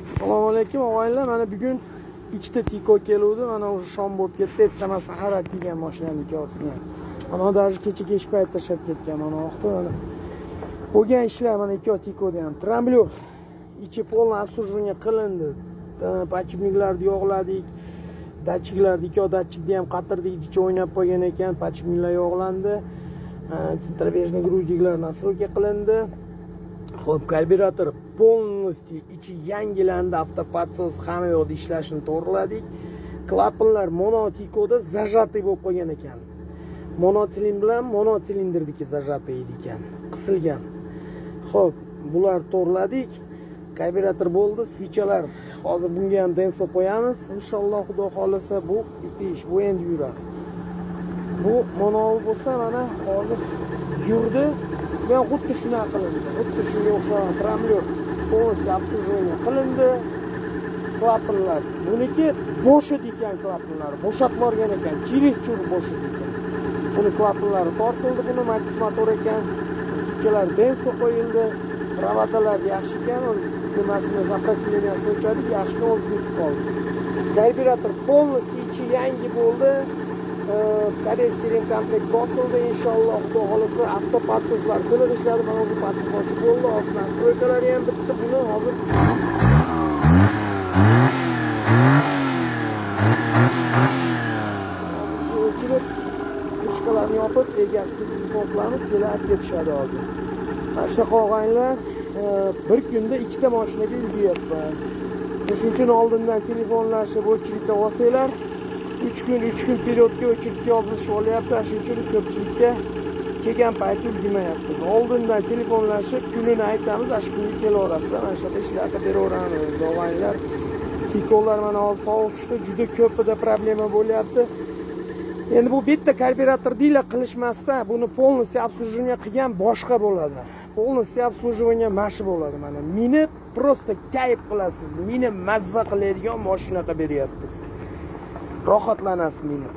Assalomu alaykum, og'aynilar. Mana bugun ikkita Tiko keluvdi. Mana уже shom bo'lib ketdi. Ertaman sahar olib kelgan mashinani ikkovsini ham. Mana даже kecha kech payt tashlab ketgan mana vaqti mana. Bo'lgan ishlar mana ikkov Tikoda ham. Трамблёр ichi полный обслуживание qilindi. Подшипник larni yog'ladik. Datchiklarni, ikkov datchikni ham qatirdik, ichi o'ynab qolgan ekan, подшипник lar yog'landi. Центробежный грузик lar настройка qilindi. Xo'p, karbyurator полностью ichi yangilandi, автоподсос hamma yoqda ishlashini to'g'riladik. Klapanlar mono Tikoda зажатый bo'lib qolgan ekan. Monosilindr bilan monotsilindrniki зажатый edi ekan, qisilgan. Xo'p, bular to'g'riladik. Karbyurator bo'ldi, свеча lar hozir bunga ham Denso qo'yamiz. Inshaalloh, Xudo xohlasa, bu bitta ish, bu endi yuradi. Bu mono bo'lsa, mana hozir yurdi. Bu ham xuddi shunaqa qilindi. Xuddi shunga o'xshagan трамблёр полностью обслуживание qilindi. Klapanlar. Buniki bo'shid ekan klapanlar. Bo'shatib yuborgan ekan. Чересчур bo'shid ekan. Buni klapanlari tortildi, buni Matiz motor ekan. Свеча lar Denso qo'yildi. Провода lar yaxshi ekan, nimasini, сопротивления sini o'lchadik, yaxshi o'zini qoldi. Karbyurator полностью ichi yangi bo'ldi. Корейский ремкомплект bosildi inshaalloh, Xudo xohlasa, автоподсос lar to'liq ishladi. Mana уже подсос ochib bo'ldi, hozir настройка lari ham bitdi. Buni hozir o'chirib, крышка larni yopib, egasiga telefon qilamiz, kelib olib ketishadi hozir. Mana shunaqa, og'aynilar, bir kunda ikkita mashinaga ulguryapman. Shuning uchun oldindan telefonlashib, очередь da olsanglar, 3 kun, 3 kun вперёд ga очередь ga yozilishib olyapti. Shuning uchun ko'pchilikka kelgan payti ulgurmayapmiz. Oldindan telefonlashib, kunini aytamiz, ana shu kunga kelaverasizlar. Mana shunaqa ishlar qilib beraveramiz, og'aynilar. Tikolar mana hozir sovuq tushdi, juda ko'pida problema bo'lyapti. Endi bu bitta karbyurator deylar qilishmasdan, buni полностью обслуживание qilgan boshqa bo'ladi. Полностью обслуживание mana shu bo'ladi mana. Minib просто kayf qilasiz. Minib mazza qiladigan mashina qilib beryapmiz. Rohatlanasiz minib.